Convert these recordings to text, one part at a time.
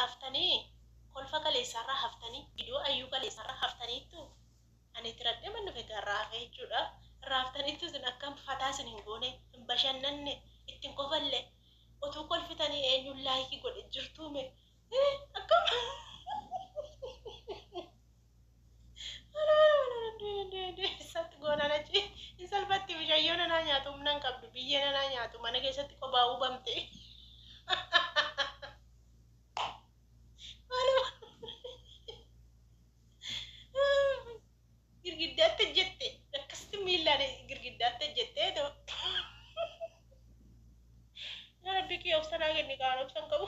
Haftanii kolfa kaleessaarraa haftanii viidiyoo ayyuu kaleessaarraa haftaniittu ani itti radhee man dhufe egaa irraa hafee jechuudha. Irraa haftaniittu isin akkam fataa isin hin goone hin bashannanne itti hin kofalle utuu kolfitanii eenyuun laayikii godhe jirtuu mee akkam Eessatti goonaan achi hin salphatti mishayyoo nanaa nyaatu humna hin qabdu biyyee nanaa nyaatu mana keessatti qobaa hubamte. Girgiddaatti ejjette akkasitti miillaan girgiddaatti ejjettee ta'u. Yaa Rabbi kiyya obsa naa kenni kaan obsa hin qabu.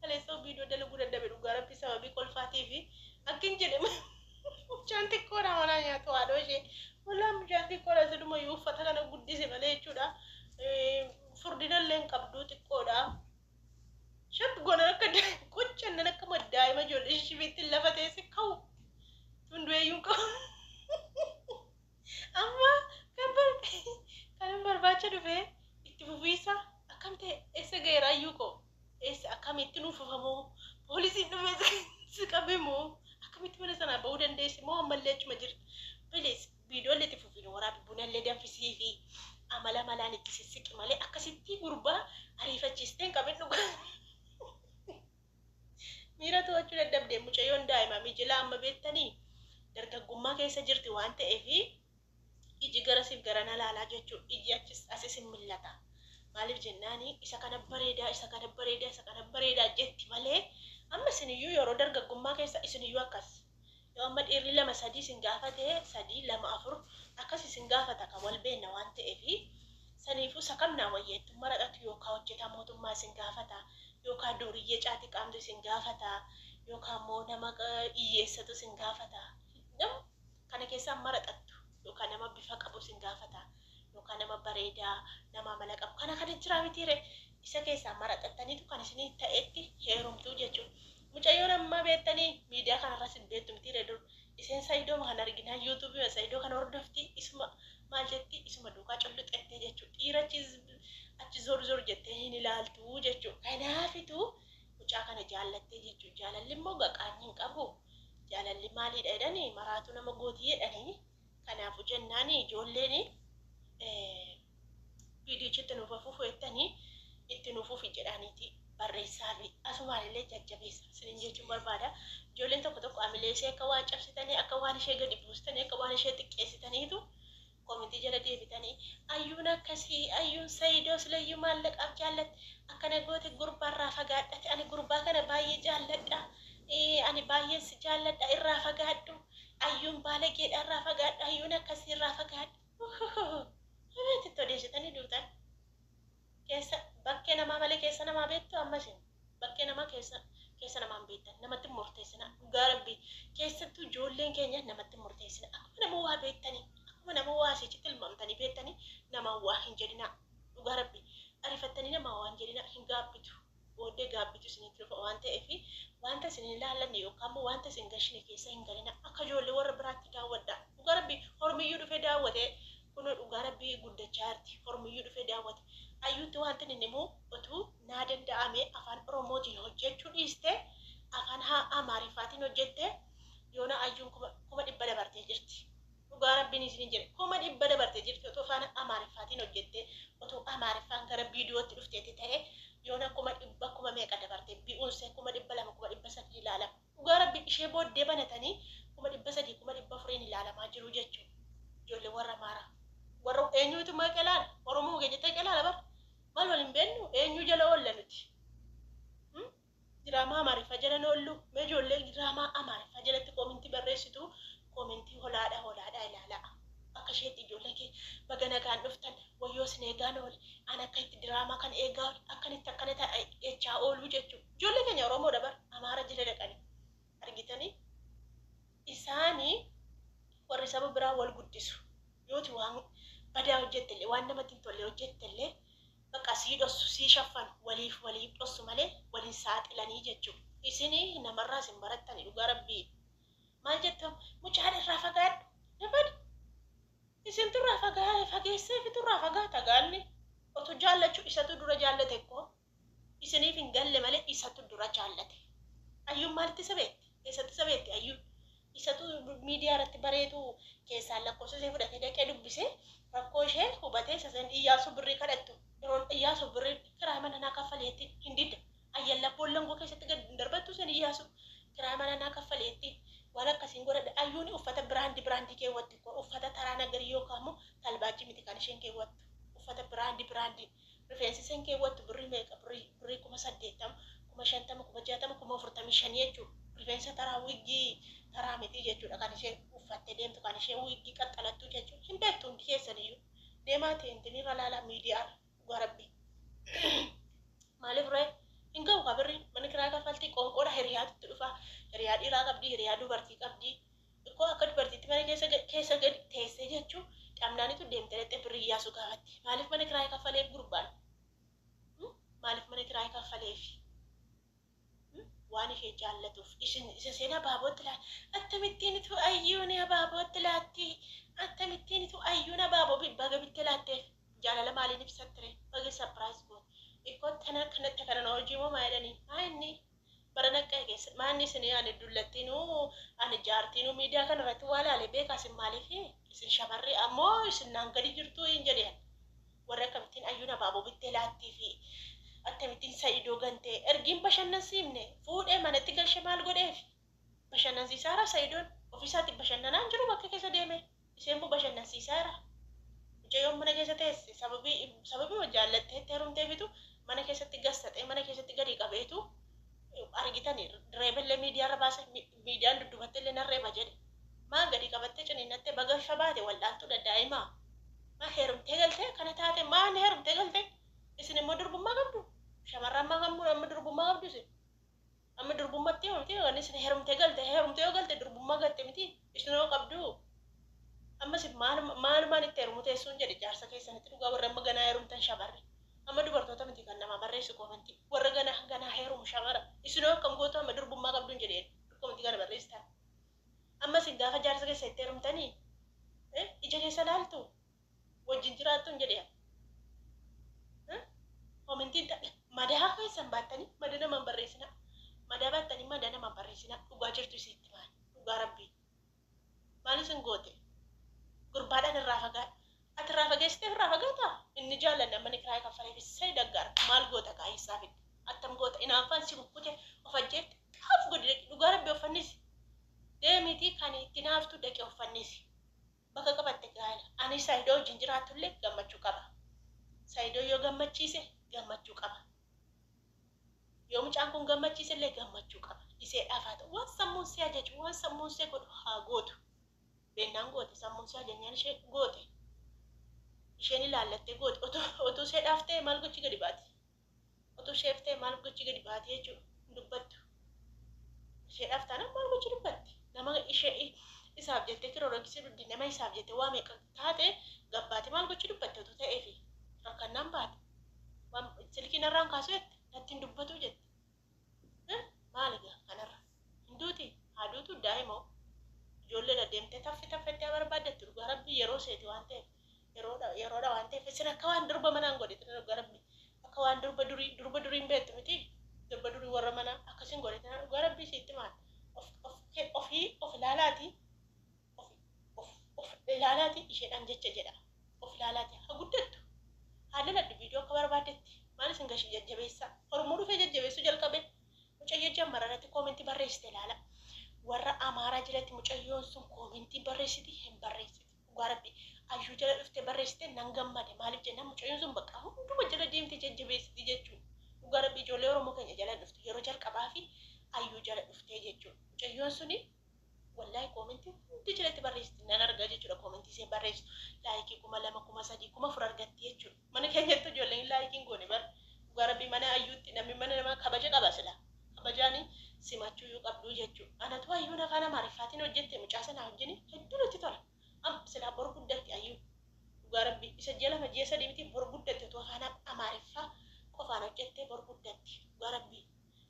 Kaleessa viidiyoo dalaguu dadhabe dhugaa rabbi sababii kolfaatii fi akkin jedhe mucaan xiqqoodha manaa nyaatu haadhoo ishee walaa mucaan xiqqoodha siluma iyyuu uffata kana guddise malee jechuudha furdina illee hin qabdu xiqqoodha. Shak gonan akka qoccannan akka daa'ima ijoollee shishibiitti lafa teesse ka'u tun du'eeyyuu hin qabu. Amma kan kanan barbaacha dhufe itti fufiisa akkam ta'e eessa ga'eera ayyuu koo eessa akkamitti nuuf fufamoo poolisiin dhufee si qabe moo akkamitti mana sanaa ba'uu dandeesse moo ammallee achuma jirta please viidiyoolee itti fufiin waraabi bunallee danfisii fi amala malaan itti sissiqi malee akkasitti gurbaa ariifachiistee hin qabin dhugaa. Miira to'achuu dadhabde mucayyoon daa'ima mijilaa amma beektanii dargaggummaa keessa jirti waan ta'eef iji garasiif garana laalaa jechuun iji achis asis hin millata. Maaliif jennaani isa kana bareedaa isa kana bareedaa isa kana bareedaa jetti malee amma isiniyyuu yeroo dargaggummaa keessa isiniyyuu akkas. Yoo amma dhiirri lama sadii isin gaafate sadii lama afur akkas isin gaafata ka wal beenna waan ta'eefi saniifuu isa kam naa wayya jettu maraxatu yookaa hojjetaa mootummaa isin gaafata yookaa duuriyyee caatii qaamtu isin gaafata yookaa immoo nama hiyyeessatu isin gaafata nam kana keessaa maraxattu yookaa nama bifa qabu isin gaafata yookaa nama bareedaa nama amala qabu kana kana jiraa mitiire isa keessaa maraxattaniitu kan isinii ta'etti heerumtuu jechuudha. Mucayyoon ammaa beektanii miidiyaa kanarras hin beektu mitiire dur isheen sayidooma kan arginaa yuutuubii sayidoo kana hordofti isuma maal jetti isuma duukaa culluxettee jechuudha dhiira achi achi zor zor jettee hin ilaaltu jechuudha kanaafitu mucaa kana jaallattee jechuudha jaalalli immoo gaqaanyii hin qabu jaalalli maaliidha jedhanii maraatuu nama gootii jedhanii kanaafu jennaani ijoolleen Viidiyichi itti nuuf haa fufu jettanii itti nuuf fufi jedhaaniiti barreessaafi asumaan illee jajjabeessa isiniin jechuun barbaada. Ijoolleen tokko tokko amilee ishee akka waan cabsitanii akka waan ishee gadi buustanii akka waan ishee xiqqeessitaniitu komentii jala deebitanii ayyuun akkasii ayyuun sayidoo silayyuu maallaqaaf jaallatte akkana goote gurbaarraa fagaadhate ani gurbaa kana baay'ee jaalladha ani baay'een si jaalladha irraa fagaadhu ayyuun baalageedha irraa fagaadhu ayyuun akkasii irraa fagaadhu Abeet itti odeessitanii duutan. Keessa bakkee namaa malee keessa namaa beektu amma isin bakkee namaa keessa keessa namaa hin beektan namatti hin murteessina dhugaa rabbii keessattuu ijoolleen keenya namatti hin murteessina akkuma nama waa beektanii akkuma nama waa sichi tilmaamtanii beektanii namaan waa hin jedhinaa dhugaa rabbii ariifattanii namaa waa hin jedhinaa hin gaabbitu. booddee gaabbitu isinitti dhufa waan ta'eef wanta isin hin ilaallanne yookaan immoo wanta isin gashine keessa hin galinaa. Akka ijoollee warra biraatti daawwadhaa. Dhugaa rabbii hormiyyuu dhufee daawwate kunoo dhugaa rabbii guddachaa jirti. Hormiyyuu dhufee daawwate. Ayyuutti wanti inni himu otuu naa danda'ame afaan Oromootiin hojjechuu dhiiste afaan Amaariffaatiin hojjette yoona ayyuun 100,000 dabartee jirti. Dhugaa rabbiin isinin jedhe 100,000 dabarte jirti otoo afaan amaariffaatiin hojjette otoo amaariffaan gara viidiyootti dhufteeti ta'e yoona 100,000 kuma meeqa dabarte bi'uunse 200,000 300,000 ilaalama dhugaa rabbi ishee booddee banatanii 300,000 400,000 ilaalamaa jiru jechuudha ijoollee warra amaaraa warra eenyuutu meeqa ilaala oromoo keenya ta'e ilaala bar maal wal hin beennu eenyuu jala oolla nuti Diraamaa Amaariffaa jala hin oollu. Mee ijoollee diraamaa Amaariffaa jalatti koomentii barreessitu koomentii holaadha holaadha ilaalaa. Akka isheetti ijoolleen kee baga nagaan dhuftan wayyoo isin eegaan oole an akka itti diraamaa kana eegaa oole akkan itti akkana ta'a jechaa ooluu jechuudha. Ijoollee keenya Oromoodha bar Amaara jala dhaqanii argitanii isaani warri saba biraa wal guddisu yooti waan badaa hojjettellee waan namatti hin tolle hojjettellee Baqa sii dhossu sii shaffanu waliif waliif dhossu malee wal hin saaxilanii jechuu isini namarraas hin barattani dhugaa rabbii maal jettu mucaan irraa fagaadhu nabad isintu irraa fagaa fageesseefitu irraa fagaata gaanni otu jaallachu isatu dura jaallate koo Isiniif hin galle malee isatu dura jaallate. Ayyuun maalitti isa beekti? Eessatti isa beekti ayyuun? Isatu miidiyaa irratti bareetu keessaan lakkoofsa ishee fudhatee dhaqee dubbisee rakkoo ishee hubatee isa san Iyyaasuu birrii kadhattu. Yeroon Iyyaasuu birrii kiraa mana naa kaffaleetti hin didda. Ayyan labboon langoo keessatti gad hin darbattu san Iyyaasuu kiraa mana naa kaffaleetti waan akkasiin godhadha. Ayyuun uffata biraandi biraandii keewwatti uffata taraa nagarii yookaan immoo talbaajii miti kan isheen keewwattu. Uffata biraandi biraandii. Rifeensi isheen keewwattu birrii meeqa? Birrii 80,000, 50,000, 60,000, 45,000 jechuudha. Rifeensa taraa wiggii taraa miti jechuudha kan isheen uffattee deemtu kan isheen wiggii qaxxalattu jechuudha. Hin beektu hundi keessaniyyuu. Deemaa ta'e intinirra laalaa miidiyaa dhugaa rabbii. Maaliif ree? Hin ga'u ka birriin mana kiraa kaffaltii qoonqoodha hiriyaatu itti dhufa. Hiriyaa dhiiraa qabdi, hiriyaa dubartii qabdi. Ikkoo akka dubartiitti mana keessa gadi teessee jechuu dhabnaanitu deemtee dhaqxee birrii Iyyaasuu gaafatti. Maaliif mana kiraayii kaffaleef gurbaan? Maaliif mana kiraayii kaffaleef? Waan ishee jaallatuuf. Isin isa isheen abaabootti laatti. Akkamittiin itu ayyuun abaabootti laatti? Akkamittiin itu ayyuun abaaboo baga bittee laatteef? Jaalala maaliin ibsattire? Baga surprise goote. Ikkoo tana kana teknooloojii moo maa jedhanii? Maa inni? Bara naqqa'e keessa maanni isin ani dullattiinuu ani jaartiinuu miidiyaa kana irratti waa laalee beekaa isin maaliif isin shamarri ammoo isin naan gadi jirtuu hin jedhan. Warri akkamittiin ayyuun abaaboo bittee laattii fi akkamittiin Sa'idoo gantee ergiin bashannansiifne fuudhee manatti galshe maal godheef bashannansiisaara Sa'idoon ofiisaatti bashannanaan jiru bakka keessa deeme isheen immoo bashannansiisaara. Mucayyoon mana keessa teesse sababii jaallattee itti heerumteefitu mana keessatti gassaxee mana keessatti gadi qabeetu argitani reebellee miidiyaarra baase miidiyaan duddubatte illee nan reeba jedhe. Maa gadi qabattee ciniinnattee baga shabaate wal'aantuudha daa'imaa. Maa heerumtee galtee kana taate maa ni heerumtee galtee isin immoo durbummaa qabdu shamarran maa qabdu amma durbummaa qabdu isin amma durbummaatti miti waan isin heerumtee galte heerumtee yoo galte durbummaa galte miti isin yoo qabdu amma isin maalumaan itti heerumu teessuun jedhe jaarsa keessanitti dhugaa warra amma ganaa heerumtan shamarri. Amma dubartoota miti kan nama barreessu koomantii warra ganaa ganaa heerumu shamara isin yoo akkam gootu amma durbummaa qabduun jedhee koomantii kana barreessitan. Amma isin gaafa jaarsa keessa itti heerumtanii ija keessa laaltu wajjin jiraattuun jedhee. Koomantiin madaa keessan baattanii madaa namaan barreessina. Madaa baattanii madaa namaan barreessina. Dhugaa jirtu isitti maal? Dhugaa rabbii. Maal isin goote? Gurbaadhaan irraa fagaadha. Ati irraa fageessitee irraa fagaataa? Inni jaallanna mana kiraayii kaffaleef isee daggaara. Maal goota kaayessaa fidde? Attam goota? Inaaffaan si kukkute of ajjeefte. Qaaf godhi dhaqi dhugaa rabbii uffannisi. Deemiitii kan itti naaftu dhaqi uffannisi. Bakka qabatte gaa'ela. Ani Saayidoo wajjin jiraatullee gammachuu qaba. Saayidoo yoo gammachiise gammachuu qaba. Yoo mucaan kun gammachiise illee gammachuu qaba. Iseedhaaf haa ta'u waan sammuun si ajaju waan sammuun see godhu haa gootu. Beennaan goote sammuun si ajajnaan ishee goote. Isheen ilaallattee goote otuu isheedhaaf ta'e maal gochi gadi baati? Otuu isheef ta'e maal gochi gadi baati jechuudha hin dubbattu. Isheedhaaf taanaan maal gochi dubbatti? Nama ishee isaaf jettee kirooroksii duddi nama isaaf jettee waa meeqa taate gabbaate maal gochi dubbatte otuu ta'eefi rakkannaan baate. Waan silkii narraan kaasu jette natti hin dubbatu jette. Maal egaa kanarra hin duuti haa duutu daa'ima ijoolleedha deemtee taffi taffettee barbaaddattu dhugaa rabbii yeroo seeti waan ta'eef yeroodha waan ta'eef isin akka waan durba manaan godhetti dhugaa rabbii akka waan durba durii durba durii hin beektu miti durba durii warra manaa akkasiin godhetti dhugaa rabbii siitti maal ofii of ilaalaati of ilaalaati isheedhaan jecha jedha of ilaalaati haa guddattu haa daladhu viidiyoo akka barbaaddetti maal isin gashi jajjabeessaa Oromoo dhufee jajjabeessuu jalqabe mucayyoo jammararratti koomentii barreessite ilaala. Warra Amaaraa jalatti mucayyoon sun koomentii barreessiti hin barreessiti. Dhugaa rabbi ayyuu jala dhuftee barreessite nan gammade maaliif jennaan mucayyoon sun bakka hunduma jala deemte jajjabeessiti jechuudha. Dhugaa rabbi ijoollee Oromoo keenya jala dhufte yeroo jalqabaa fi ayyuu jala dhuftee jechuudha. Mucayyoon suni wallahi koomentii hundi jalatti barreessiti nan argaa jechuudha koomentii isheen barreessitu laayikii 2000 3000 4000 argatti jechuudha. Mana keenyatti ijoolleen laayikiin goone bara dhugaa rabbi mana ayyuutti namni mana namaa kabaja qaba sila. Kabajaani simachuu iyyuu qabdu jechuudha. Anatu ayyuun afaan Amaariffaatiin hojjette mucaa sanaa wajjin hedduu natti tola. Am silaa bor guddatti ayyuun. Dhugaa rabbi isa ji'a 2 ji'a 3 miti bor guddatti otoo afaan Amaariffaa qofaan hojjette bor guddatti. Dhugaa rabbi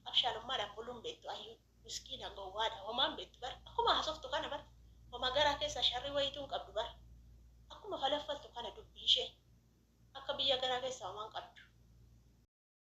abshaalummaadhaan buluun beektu ayyuun. Miskiina gowwaadha homaan beektu bara akkuma haasoftu kana bara homaa garaa keessaa sharrii wayiituu hin qabdu bara akkuma falaffaltu kana dubbii ishee akka biyya garaa keessaa homaan qabdu.